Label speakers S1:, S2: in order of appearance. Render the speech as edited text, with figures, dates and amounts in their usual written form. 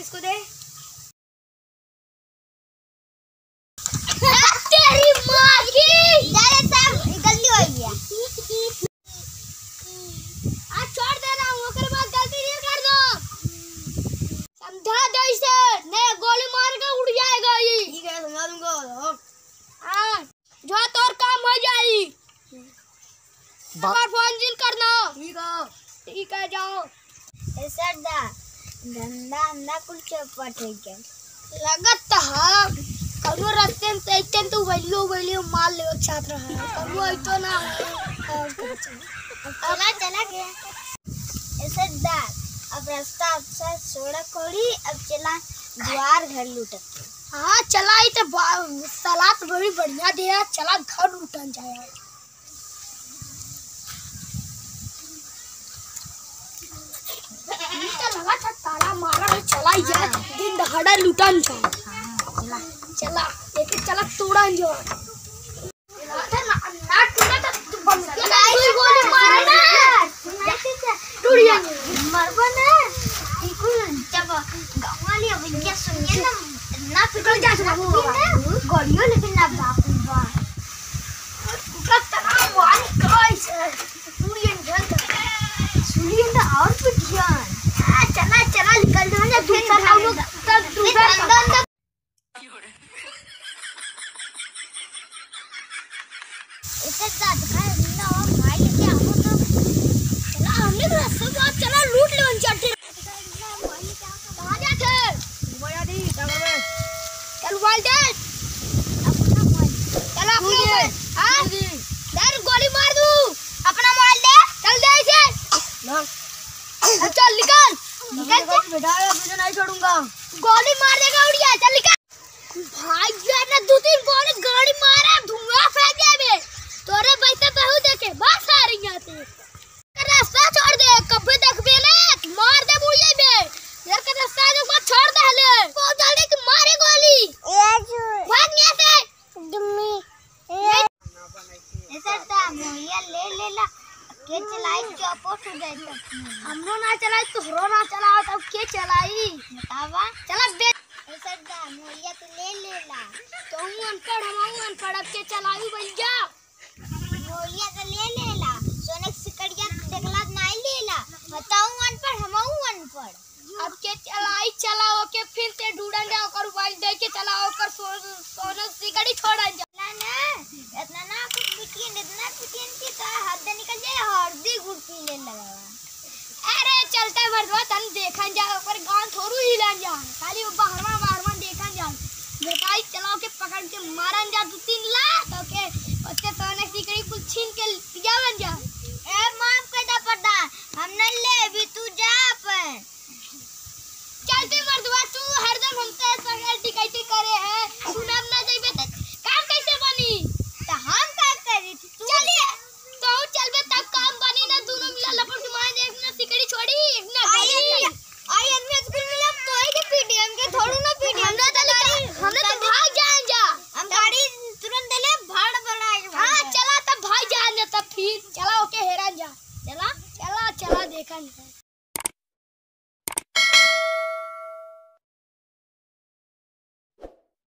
S1: इसको दे। तेरी माँ की
S2: साहब गलती हो गया।
S1: आज छोड़ दे रहा हूँ, ओकर बाद गलती नहीं कर दो। समझा दे इसे, नहीं गोली मार के उड़ जाएगा ये।
S3: ठीक है समझा दूंगा।
S1: हाँ जो तोर काम हो जाई। बार फोन जिन करना।
S3: ठीक है
S1: ठीक है जाओ।
S2: सरदार धंधा अंधा कुल चौपट हो गया।
S1: लगत है कौनो रास्ते में ऐते तो वलियो वलियो माल ले छात्र है, कौनो ऐतो ना।
S2: चला चला गया सरदार। अब रास्ता अच्छा छोड़ा कोड़ी, अब चला द्वार घर लूटत।
S1: हाँ चला ही तो सलाद बड़ी बढ़िया दे, चला घर लूटन जाए। लगा था ताला मारा है, चला ही जाए दिन दहाड़ा लूटन जाए।
S2: हाँ,
S1: चला एक चला तोड़न जो ना ना टूटा तो बंद के गोली मारे ना टूट जाए
S2: मरबो ना। बिल्कुल जब गांव वाली अबैया सुनिए ना ना पिटल जा गोलियों लेकिन ना बाप बा
S1: ओकरा तना मान कैसे टूट जाए
S2: सुनिए ना और पिटियन।
S1: चला चला निकल दो ना दूसरा लोग तब दूसरा
S2: इसे दाद खा ना भाई लेके आओ तो
S1: चला हमने रास्ते को चला लूट ले उन चट्टी। कहां जाते
S3: मोबाइल दी क्या करबे?
S1: चल मोबाइल दे
S2: अपना मोबाइल।
S1: चल अपना मोबाइल। हां डर गोली मार दूं।
S2: अपना मोबाइल दे।
S1: चल दे इसे।
S3: ना
S1: चल निकल
S3: निकल बेटा, तुझे नहीं छोड़ूंगा।
S1: गोली मार देगा उड़ गया। चल निकल भाई यार ना दो तीन गोली गाड़ी मारा धुआं फैल जाए तोरे बैठे बहु देखे बस आ रही आते। रास्ता छोड़ दे, कभी देखबे ना मार दे बुढ़िया में। यार का रास्ता जो को छोड़ दे ले बहुत जल्दी के मारे गोली। भाग यहां से
S2: दुम्मी सरदार मोहिया ले ले ला के चलाई चौपट हो जाए।
S1: हमरो ना चलाई तोहरो ना चलाओ तब के चलाई
S2: बतावा।
S1: चला बे
S2: सरदार मोहिया तो ले ले ला।
S1: तो अनपढ़ हम अनपढ़ अब के चलाई भैया।
S2: मोहिया तो ले ले ला, सोने की सिकड़िया देखला नहीं ले ला। बताऊं अनपढ़ हमऊ अनपढ़।
S1: अब के चलाई चलाओ के फिर से ढूंढन जाओ कर मोबाइल दे के चलाओ कर सोने की सिकड़ी छोड़न जा
S2: ना ना इतना ना कुछ पिटियन इतना पिटियन की तो हद निकल जाए। हरदी गुड़ पी ले लगा।
S1: अरे चलते मर्दवा तन देखन जा ऊपर गांव थोरू हिलन जा, खाली वो बाहरवा बाहरवा देखन जा। बेटाई चलाओ के पकड़ के मारन जा दो तीन